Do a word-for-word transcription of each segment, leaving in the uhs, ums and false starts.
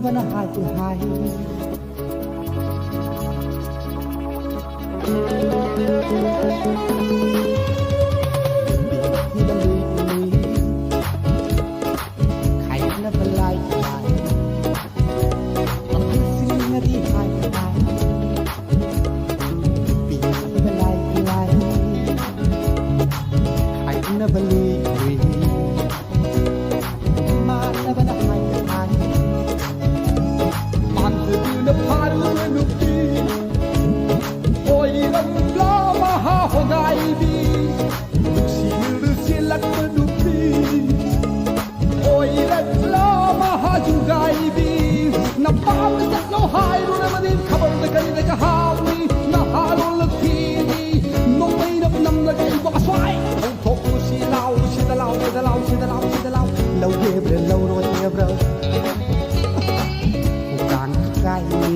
ꯕꯅ ꯍꯥꯏꯁꯨ ꯍꯥꯏ꯫ ꯈꯥꯏꯅꯕ ꯂꯥꯏ ꯂꯥꯏ꯫ ꯄꯥꯈꯪꯁꯤꯡꯅꯗꯤ ꯍꯥꯏ ꯍꯥꯏ꯫ ꯄꯤꯅꯕ ꯂꯥꯏ ꯂꯥꯏ꯫ ꯈꯥꯏꯅꯕ ꯂꯨꯏ ꯂꯨꯏ꯫ ꯏꯃꯥꯟꯅꯕꯅ ꯍꯥꯏ ꯍꯥꯏ꯫ ꯄꯥꯟꯖꯗꯨꯅ ꯐꯥꯔꯨꯕ ꯅꯨꯄꯤ꯫ ꯑꯣꯏꯔꯝꯂꯣ ꯃꯍꯥ ꯍꯣꯒꯥꯏꯕꯤ꯫ ꯅꯨꯡꯁꯤꯅ ꯆꯦꯜꯂꯛꯄ ꯅꯨꯄꯤ꯫ ꯑꯣꯏꯔꯛꯂꯣ ꯃꯍꯥ ꯖꯨꯒꯥꯏꯕꯤ꯫ ꯅꯄꯥꯝꯗ ꯆꯠꯂꯣ ꯍꯥꯏꯔꯨꯔꯕꯗꯤ ꯈꯕꯔꯗ ꯀꯔꯤꯗꯒ ꯍꯥꯎꯅꯤ? ꯅꯍꯥꯔꯣꯜ ꯐꯤꯅꯤ꯫ ꯅꯣꯡꯃꯩꯅ ꯅꯝꯂꯒ ꯏꯕꯣꯛ ꯑꯁ꯭ꯋꯥꯏ ꯊꯣꯛꯂꯨꯁꯤ ꯂꯥꯎ, ꯁꯤꯗ ꯂꯥꯎ, ꯁꯤꯗ ꯂꯥꯎ, ꯁꯤꯗ ꯂꯥꯎ, ꯁꯤꯗ ꯂꯥꯎ꯫ ꯂꯧꯒꯦꯕ꯭ꯔꯥ ꯂꯧꯔꯣꯏꯕ꯭ꯔꯥ? ꯈꯨꯀꯥꯡ ꯈꯨꯀꯥꯏꯅꯤ꯫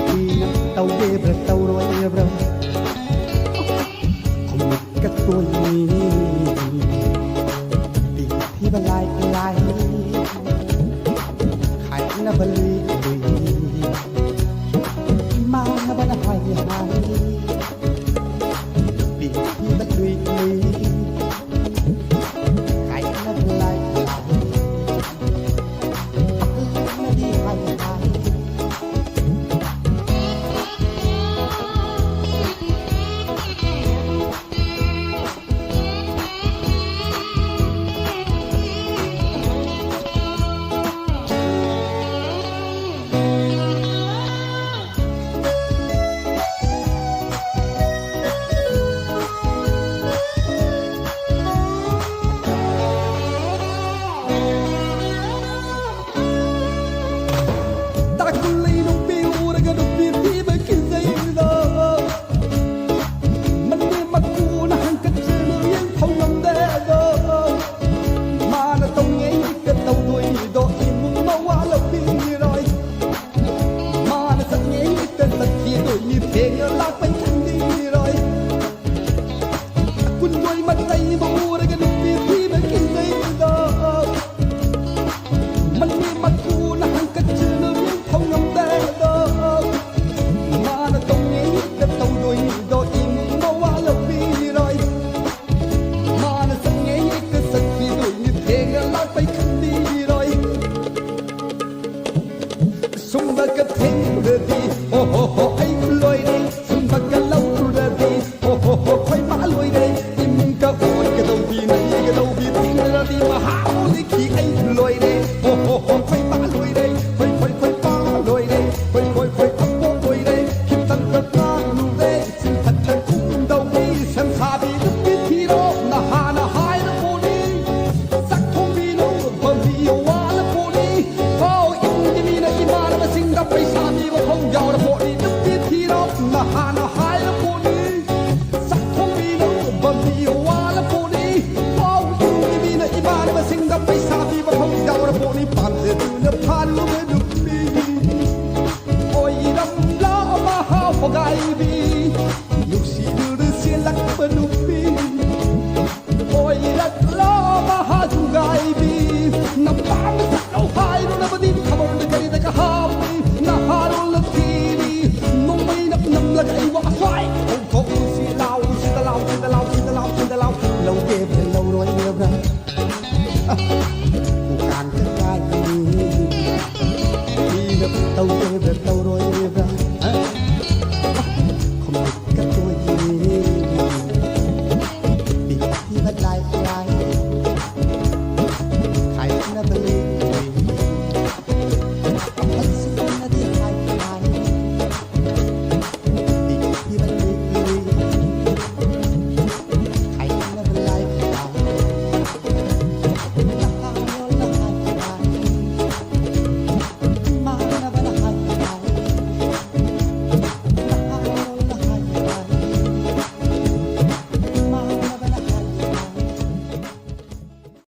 ꯀꯨꯏꯅ ꯇꯧꯒꯦꯕ꯭ꯔꯥ ꯇꯧꯔꯣꯏꯕ꯭ꯔꯥ? ꯈꯨꯃꯤꯠ ꯀꯛꯇꯣꯏꯅꯤ꯫ ꯄꯤꯊꯤꯕ ꯂꯥꯏ ꯂꯥꯏ꯫ ꯈꯥꯏꯅꯕ ꯂꯨꯏ ꯂꯨꯏ꯫ ꯅꯤꯄꯥꯟꯁꯦ ꯅꯣꯏꯅ